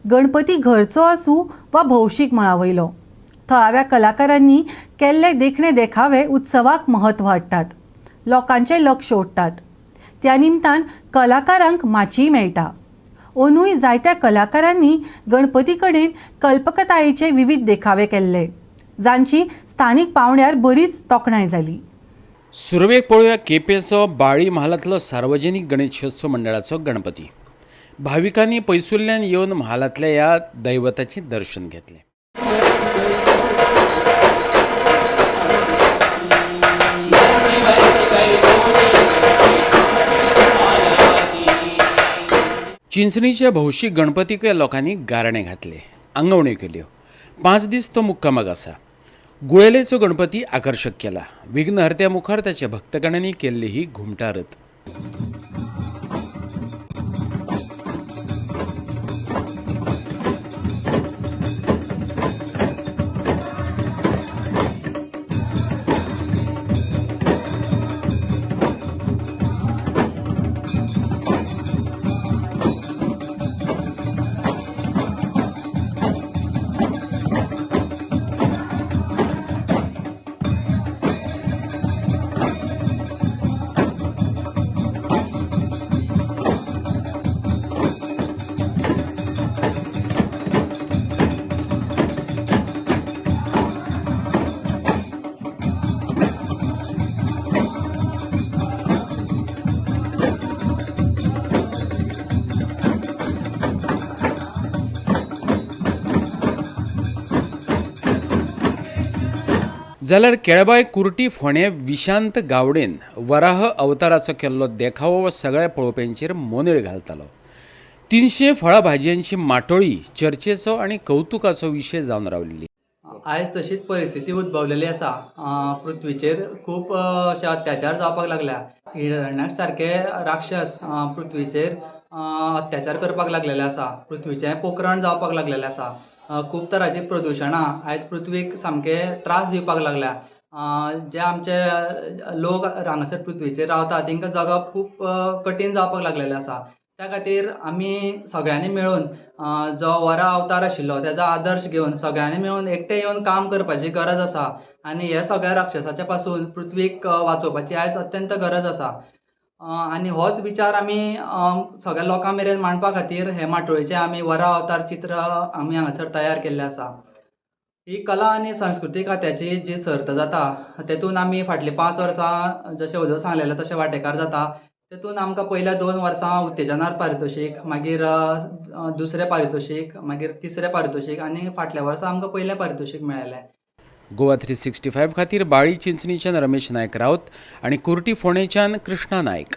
गणपती घरचो आसूं वा भौशीक मळा वयलो, थळाव्या कलाकारांनी केल्ले देखणे देखावे उत्सवाक म्हत्व हाडटात, लोकांचें लक्ष ओडटात. त्या निमतान कलाकारांक माचीय मेळटा. अंदूय जायत्या कलाकारांनी गणपती कडेन कल्पकतायेचे विवीध देखावे केल्ले, जांची स्थानीक पांवड्यार बरीच तोखणाय जाली. सुरवेक पळोवया केपेंचो बाळी म्हालांतलो सार्वजनीक गणेशोत्सव मंडळाचो गणपती. भाविकांनी पयसुल्ल्यान येवन म्हालांतल्या ह्या दैवताचें दर्शन घेतलें. चिंचणीच्या भौशीक गणपतीकय लोकांनी गाराणें घातलें, आंगवण्यो केल्यो. 5 दीस तो मुक्कामाक आसा. गुळेलेचो गणपती आकर्शक केला. विघ्नहर्त्या मुखार ताच्या भक्तगणांनी केल्ली ही घुमटारत. जाल्यार केळबाय कुर्टी फोंडे विशांत गावडेन वराह अवताराचो केल्लो देखावो सगळ्या पळोवप्यांचेर मोनेळ घालतालो. 300 फळां भाजयांची माटोळी चर्चेचो आनी कौतुकाचो विशय जावन रावलेली. आयज तशीच परिस्थिती उद्भवलेली आसा. पृथ्वीचेर खूब अशे अत्याचार जावपाक लागल्या. हिरण्याक्ष सारके राक्षस पृथ्वीचेर अत्याचार करपाक लागलेले आसा. पृथ्वीचें पोखरण जावपाक लागलेलें आसा. खूब तरांची प्रदुशणां आयज पृथ्वीक सामके त्रास दिवपाक लागल्या. जे आमचे लोक हांगासर पृथ्वीचेर रावता तांकां जगप खूब कठीण जावपाक लागलेलें आसा. त्या खातीर आमी सगळ्यांनी मेळून जो वराह अवतार आशिल्लो तेजो आदर्श घेवन सगळ्यांनी मेळून एकटें येवन काम करपाची गरज आसा आनी हे सगळ्या राक्षसाच्या पासून पृथ्वीक वाचोवपाची आयज अत्यंत गरज आसा. आनी होच विचार आमी सगळ्या लोकां मेरेन मांडपा खातीर हे माटोळेचें आमी वराह अवतार चित्र आमी हांगासर तयार केल्लें आसा. ही कला आनी संस्कृती खात्याची जी सर्त जाता तेतून आमी फाटलीं 5 वर्सां जशें वदोळ सांगलेलें तशें वांटेकार जाता. तेतून आमकां पयल्या 2 वर्सां उत्तेजनार पारितोशीक, मागीर दुसरें पारितोशीक, मागीर तिसरें पारितोशीक आनी फाटल्या वर्सा आमकां पयलें पारितोशीक मेळ्ळें. गोवा 365 खातीर बाळी चिंचणीच्यान रमेश नायक राऊत आनी कुर्टी फोंडेच्यान कृष्णा नायक.